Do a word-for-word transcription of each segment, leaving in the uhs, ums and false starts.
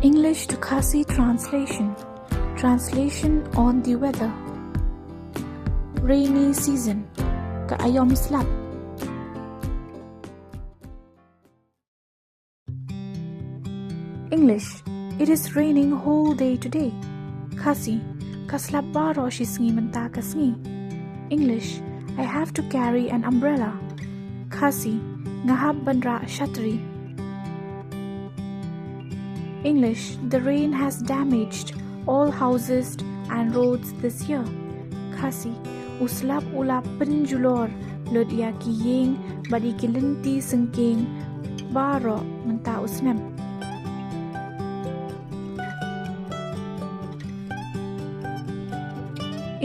English to Khasi translation. Translation on the weather. Rainy season. Ka aïom slap. English. It is raining whole day today. Khasi. Ka slap baroh shi sngi mynta ka sngi. English. I have to carry an umbrella. Khasi. Nga hap ban rah shatri. English. The rain has damaged all houses and roads this year. Khasi. U slap u la pynjulor lut ïa ki ïing bad ïa ki lynti syngkien baroh mynta u snem.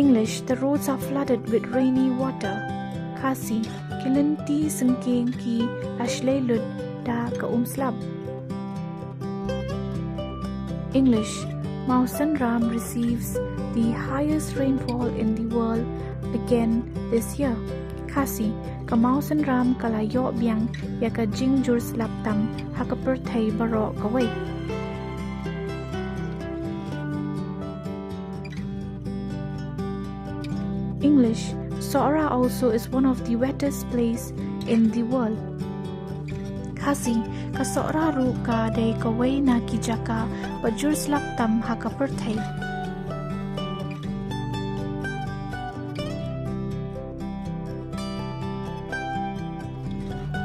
English. The roads are flooded with rainy water. Khasi. Ki lynti syngkien ki la shlei lut da ka um slap. English. Mawsynram receives the highest rainfall in the world again this year. Khasi. Ka Mawsynram ka la ïoh biang ïa ka jingjur slap tam ha ka pyrthei baroh kawei. English. Sohra also is one of the wettest place in the world. Khasi. Ka Sohra ruh ka dei kawei na ki jaka ba jur slap tam ha ka pyrthei.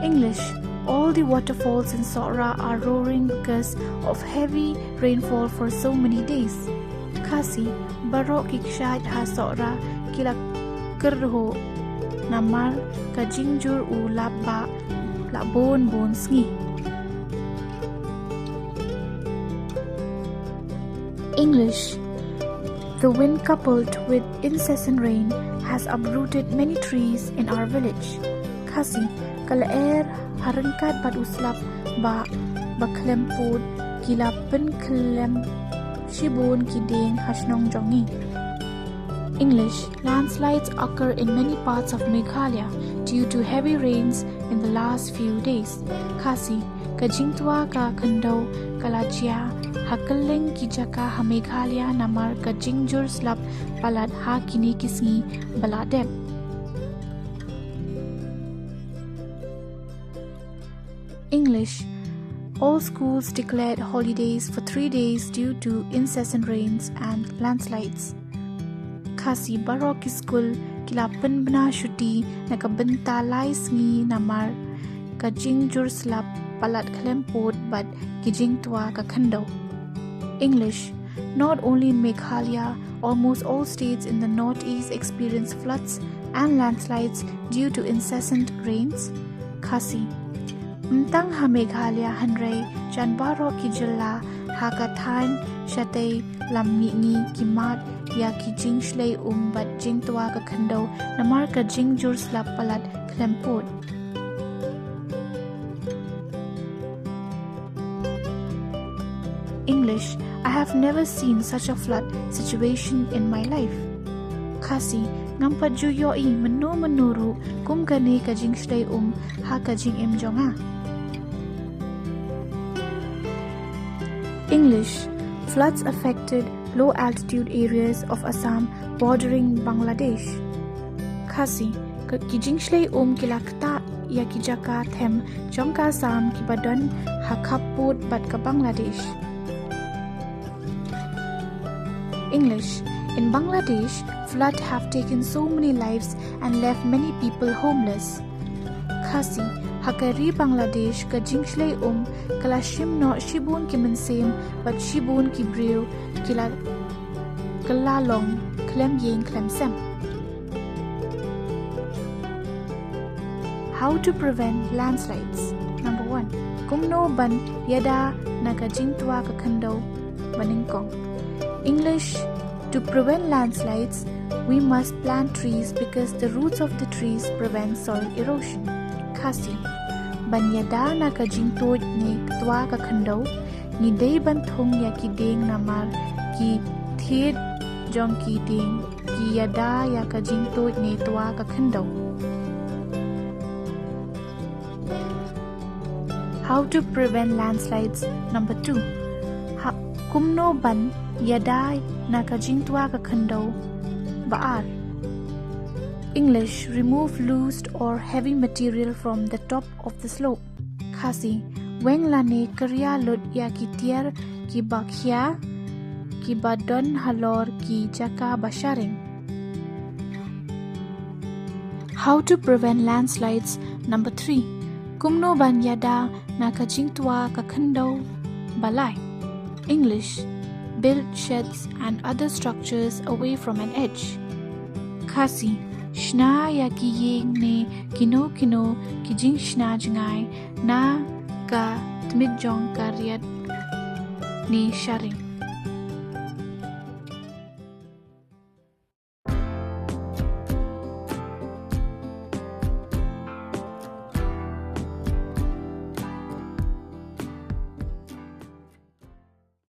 English. All the waterfalls in Sohra are roaring because of heavy rainfall for so many days. Khasi. Baroh ki kshaid ha Sohra ki la kyrhuh namar ka jingjur u lap ba la bun bun sngi. English. The wind coupled with incessant rain has uprooted many trees in our village. Khasi. Ka lyer ha ryngkat bad u slap ba ba khlem pud ki la pynkhlem shibun ki dieng ha shnong jong ngi. English. Landslides occur in many parts of Meghalaya due to heavy rains in the last few days. Khasi. Ka jingtwa ka khyndew ka la jia ha kylleng ki jaka ha Meghalaya namar ka jingjur slap palat ha kine ki sngi ba la dep. English. All schools declared holidays for three days due to incessant rains and landslides. Khasi. Baroh ki skul ki la pynbna shuti na ka bynta lai sngi namar ka jingjur slap palat khlem pud bad ki jingtwa ka khyndew. English. Not only in Meghalaya, almost all states in the northeast experience floods and landslides due to incessant rains. Khasi. Ym tang ha Meghalaya hynrei jan baroh ki jylla ha ka thaiñ shatei lam mihngi ki mad ïa ki jingshlei um bad jingtwa ka khyndew namar ka jingjur slap palat khlem pud. English. I have never seen such a flood situation in my life. Khasi. Ngam pat ju ïohi mynno mynno ruh kum kane ka jingshlei um ha ka jingim jong nga. English. Floods affected low altitude areas of Assam bordering Bangladesh. Khasi. Ka ki jingshlei um ki la ktah ïa ki jaka them jong ka Assam kiba don ha khappud bad ka Bangladesh. English. In Bangladesh, flood have taken so many lives and left many people homeless. Khasi. Ha ka ri Bangladesh ka jingshlei um ka la shim noh shibun ki mynsiem bad shibun ki briew ki la kylla long khlem ïing khlem sem. How to prevent landslides? Number one. Kumno ban ïada na ka jingtwa ka khyndew banyngkong. English. To prevent landslides, we must plant trees because the roots of the trees prevent soil erosion. Khasi. Ban ïada na ka jingtuid ne twa ka khyndew, ngi dei ban thung ïa ki dieng namar ki thied jong ki dieng ki ïada ïa ka jingtuid ne twa ka khyndew. How to prevent landslides? Number two. Ha, Kumno ban ïada na ka jingtwa ka khyndew? Ba ar. English, remove loose or heavy material from the top of the slope. Khasi, weng lane kyrïa lut ïa ki tiar ki ba khia, ki ba don halor ki jaka ba sharing. How to prevent landslides? Number three. Kumno ban ïada na ka jingtwa ka khyndew? Ba lai. English, build sheds and other structures away from an edge. Khasi, shna ïa ki ïing ne kino kino ki jingshna jngai na ka tmit jong ka riat ne sharing.